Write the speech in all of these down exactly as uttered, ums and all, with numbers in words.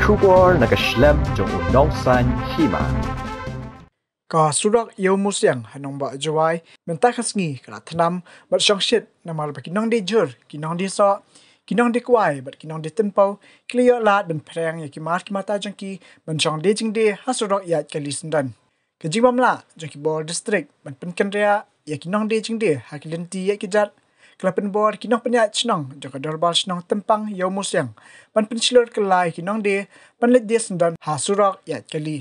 Khubor na ka shlem jong u nongsan hima. Ka surok ïa u Musiang ha nongbah Jowai mynta ka sngi ka la thnam bad shongshit namar ba ki nongdie jhur, ki nongdie soh, ki nongdie kwai bad ki nongdie tympew ki la ïoh lad ban pyrshang ïa ki mar ki mata jong ki ban shong die jingdie ha surok ïaid kali syndon. Ka jingbym lah jong ki bor district ban pynkynriah ïa ki nongdie jingdie ha ki lynti ïaid kjat ka la pynbor ki nongpynïaid shnong jong ka dorbar shnong Tympang ïa u Musiang ban pynshlur kylla ïa ki nongdie ban leit die syndon ha surok ïaid kali.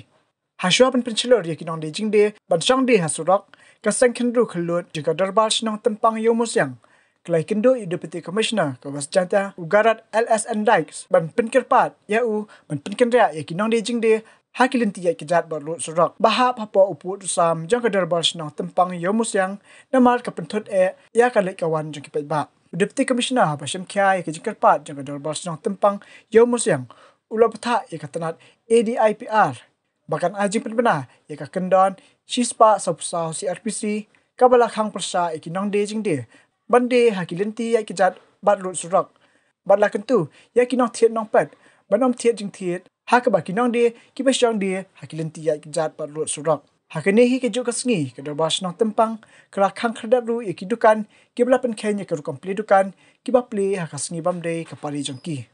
Hashwa ban pynshlur ïa ki nongdie jingdie ban shong die ha surok, ka seng khyndew khyllood jong ka dorbar shnong Tympang ïa u Musiang, ka la ïakynduh ïa u Deputy Commissioner ka West Jaiñtia, u Garod L S N Dykes, ban pynkyrpad ïa u ban pynkynriah ïa ki nongdie jingdie ha ki lynti ïaid kjat bad lud surok ba hap hapoh u pud u sam jong ka dorbar shnong Tympang ïa u Musiang namar ka pynthut eh ïa ka leit ka wan jong ki paidbah. U Deputy Commissioner haba shim khia ïa ka jingkyrpad jong ka dorbar shnong Tympang ïa u Musiang, u la bthah ïa ka tnat A D I P R ba kan ai jingpynbna ïa ka kyndon shispah sawphew saw C R P C kaba la khang pyrshah ïa ki nongdie jingdie ban die ha ki lynti ïaid kjat bad lud surok, bad la kyntu ïa ki nongthied nongpet ban ym thied jingthied ha kaba ki nongdie kiba shong die ha ki lynti ïaid kjat bad lud surok. Ha kane hi kajuh ka sngi ka dorbar shnong Tympang ka la khang khyrdep ruh ïa ki dukan kiba la pynkheiñ ïa ka rukom plie dukan kiba plie ha ka sngi bym dei ka pari jong ki.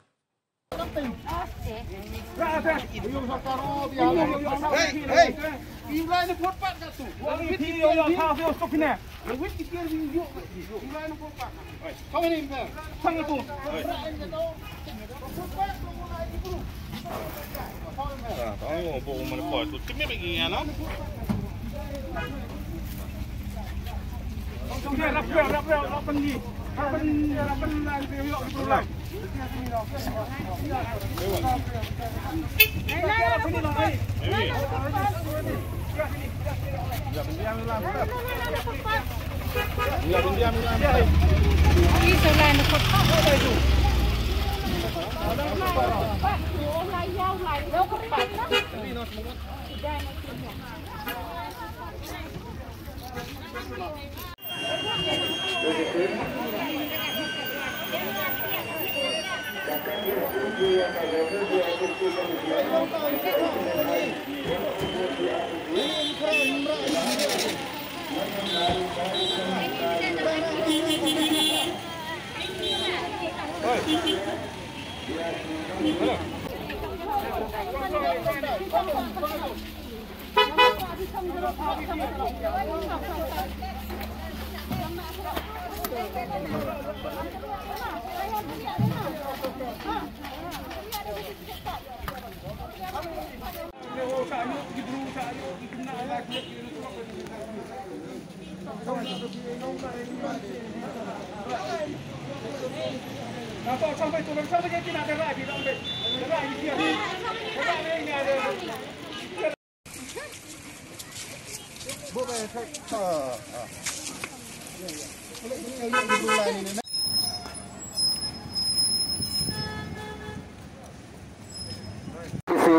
Kisi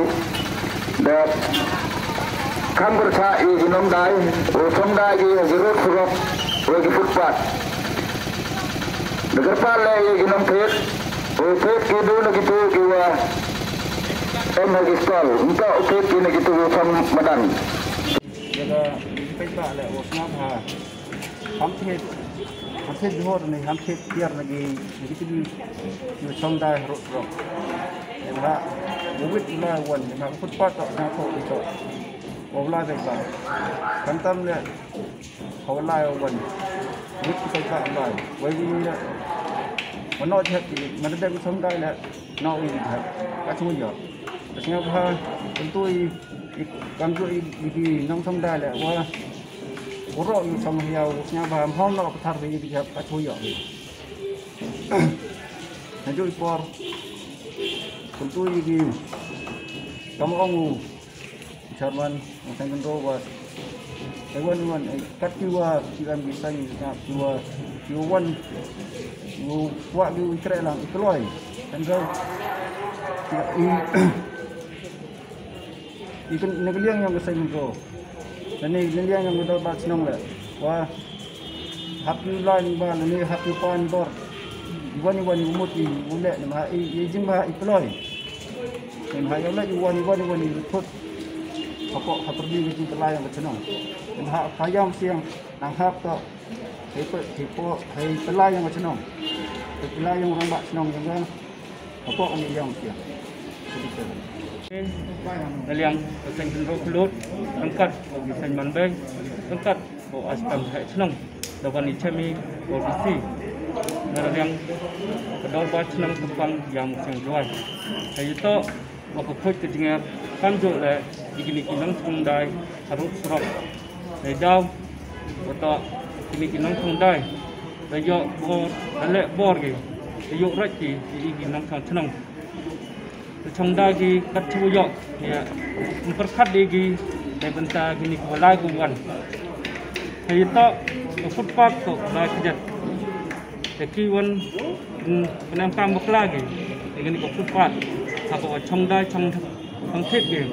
da kham pyrshah ïa ki nongdie, u shong die ki ha ki rud surok, ha ki footpath. Da kyrpad leh ïa ki nongthied, u thied ki duna kitu kiwa em ha ki stall, ym tang u thied ki na kitu ki shong madan. Ïa ka paidbah leh u sngap ha. Ham thied, ham thied bhur ne ham thied tiar na ki, na ki tini, ki shong die ha rud surok. Em ha, u wit u lai wan, em ha, u footpath to, na to, to. Wa u lai bai ba. Khamtam leh, ha u lai wan. Wit u bai ba u lai. Wai wi ne. Wa no jhat ki, ma da dei u shong die leh, no wi jhat. Ka chung ïa. Ka sngap ha, kyntu i, i, kam ju i, i, i, nong shong die leh, wa. Waroh ïa u shong ïa u sngewbha, ym hong noh pathar ïa ki jhep ka shu ïoh. Naduh i por kyntu ïa ki, kam ong u chairman, u seng kyntu ba, eh, wan, wan, eh, kat ki wa, ki wan ki seng, ki wa, ki wan, ki wa, ki wa, ki kreh lang, ki kloi. Kan kau, i, i, na ka liang yong ka seng kyntu. Lane na liang yong ka dorbar shnong leh. Wa hap ïu lai lyngba lane hap ïu pan bor. Iwan iwan iu mut iu leh namar i, i jingba i kloi. Kin ha ïoh leh wan wan wan wan thut. Hapoh ha pyrdi ka jingpyllait ïa ka chnong. Kin ha ha ïam siang nang hap to. Hei py hei py hei pyllait ïa ka chnong. Hei pyllait ïa rangbah chnong ïa ka. Hapoh ka ïam siang. Na liang ka seng hynriew phew lut ryngkat ka seng Manbei ryngkat ka Assistant Vice President da ban ïa chemi ka D C na liang ka dorbar chnong Tumpang ïa Musiang Jowai. Ka ïa to wa ka khuid ka jingeh kam jooh leh ïa kine ki nongchongdai harud surok. Dei daw wa to kine ki nongchongdai da ïoh bor da leh bor ki da ïoh raj ki ïa ki nongchong chnong. Te chongdai ki kat chuh ïoh ïa ym pyrkhat ïa ki dei bynta kine ki walai ki wan. Te ïa to ka footpath to ba kjat. Te ki wan pynem kam bakla ki ïa kine ka footpath ha ka wa chongdai chong chong thit ki.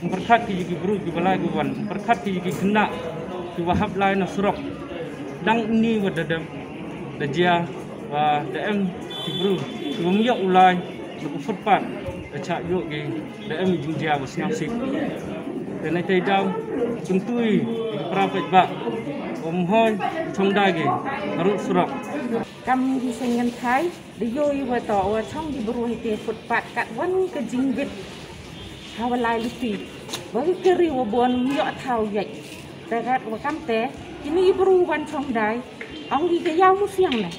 Ym pyrkhat ki ïa ki bru ki walai ki wan ym pyrkhat ki ïa ki khynnah ki wa hap lai na surok. Dang ni wa da dep da jia wa da em ki bru ki wa ym ïoh u lai. Luk footpath da chah ïoh ki da em jingjia ba sngewsih. Te nai tei daw kyntu ïa ki para paidbah ba ym hoi chongdai ki harud surok. Kam ki seng ngin thai da ïoh ïa wa to wa chong ki bru hei te footpath kat wan ka jingbit ha wa lai luti ba ki kari wa bon ym ïoh thaw ïaid. Te kat wa kam te kini ki bru wan chongdai ong ki ka ïaw musiang ne.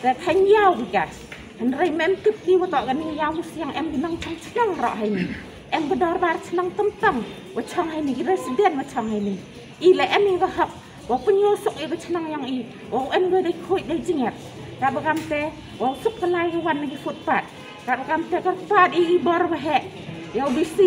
Te kheiñ ïaw ki ka. Hynrei mem tip ki wa to kani ïaw musiang em ki nongchong chnong roh hei ni. Em ka dorbar chnong Tumpang wa chong hei ni ki resident wa chong hei ni. I la em i ka hok wa pynïoh suk i ka chnong yong i wa em ka dei khuid dei jingeh. Ka ba kam te wa suk ka lai ka wan na ki footpath. Ka ba kam te kyrpad i bor wa heh ïa u D C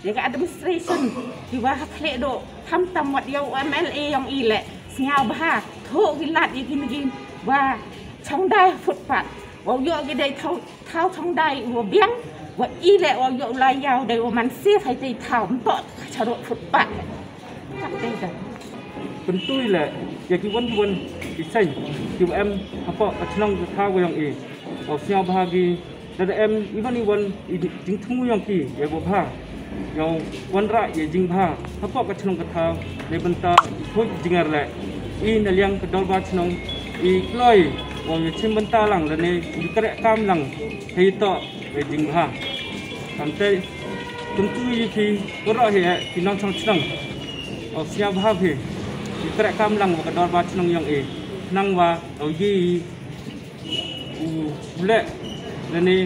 ïa ka administration ki wa ha khleh do khamtam wat ïa u M L A yong i le. Sngewbha thoh ki lad ïa kini ki wa chongdai footpath wa ïoh ki dei thaw thaw chongdai wa biang wa i le wa ïoh lai ïaw dei wa man sif hai tei thaw mpoh charot footpath. Kyntu i le ïa ki wan ki wan ki seng ki wa em hapoh ka chnong ka thaw wa yong i. Wa sngewbha ki da da em i wan i wan i jingthmu yong ki ïa wa bha. Ïa wanrah ïa jingbha hapoh ka chnong ka thaw dei bynta i khuid jingeh le. I na liang ka dorbar chnong i kloi wa ïa chim bynta lang lane i kreh kam lang hei to ïa jingbha. Kam te kyntu ïa ki waroh hi ki nongchong chnong. Wa sngewbha hi i kreh kam lang wa ka dorbar chnong yong i nang wa u yi u leh lane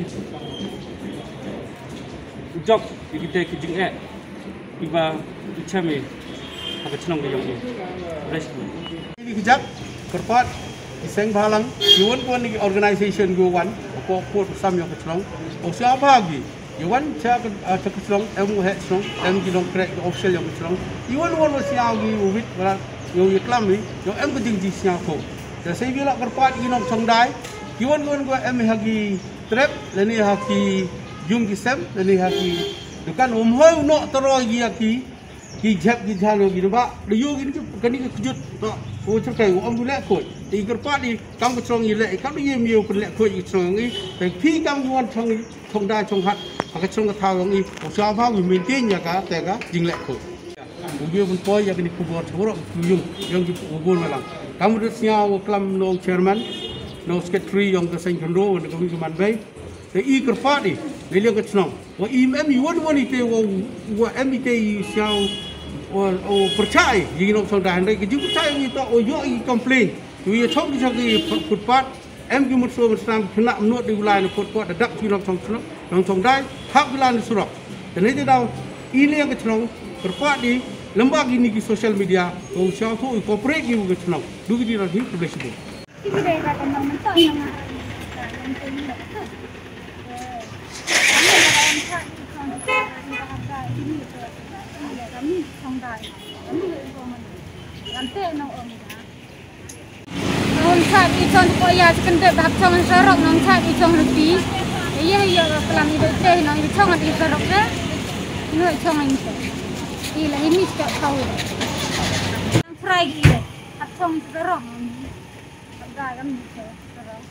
u jop ïa kita ki jingeh kiba u chem ïa ha ka chnong ka yong ïa. Bless you. Ki jak kyrpad ki seng bhalang ki wan wan ki organization ki wan ko ko sam yong ka chnong. O sia ba gi Ïa wan cha ka, ah, cha ka chnong, em u heh chnong, em ki nongkreh ki official ïa ka chnong. Ïa wan wan wa sñiaw ki u wit, wa ïa u ïa klam i, ïa em ka jing ji sñiaw ko. Te sei bi la kyrpad ki nongchongdai, ki wan wan ko em ha ki trep, lane ha ki yung ki sem, lane ha ki dukan, um hoi u noh taro ïa ki, ki jhep ki jhan ïa ki naba, da ïoh ki ni ki, kani ka kjut, to, ko cherkai, u ong du leh ko. Te i kyrpad i, kam ka chnong i leh, i kam i ïa mi u pynleh ko i chnong i, te phi kam ki wan chnong i, chongdai chonghat ha ka chnong ka thaw yong i, u sñiawbha u maintain ïa ka te ka jingleh ko. U ïa u pynpoi ïa kani khubor chawrok u yung yong ki u bun malang. Kam u da sñiaw u klam na u chairman, na u secretary yong ka seng khynroo, na ka wi ka man bei. Te i kyrpad i na liang ka chnong. Wa i em i wan wan i te wa, wa em i te i sñiaw wa, wa pyrchah i, i nong chongdai hynrei ka jingpyrchah i to, wa ïoh i complain. Ïa chong ki chong ki footpath, em ki mut shuwa mut snam, khynnah mut di u lai na footpath, da dap ki nong chong chnong, nong chongdai, hap ki lai na surok. Te ne te daw, i liang ka chnong, kyrpad i, lem bad kini ki social media, ko sñiaw to i cooperate ki u ka chnong. Du ki di rang hi, khublei shibun. Nong sa i chong ko ya chicken dep hap chong sarok nong sa i chong rupi. Iya iya ka pelam i dek teh nong i chong i sarok deh. Ino i chong i dek. I la ini chong kau. Nang fry i dek hap chong i sarok. Hap da kan i sarok.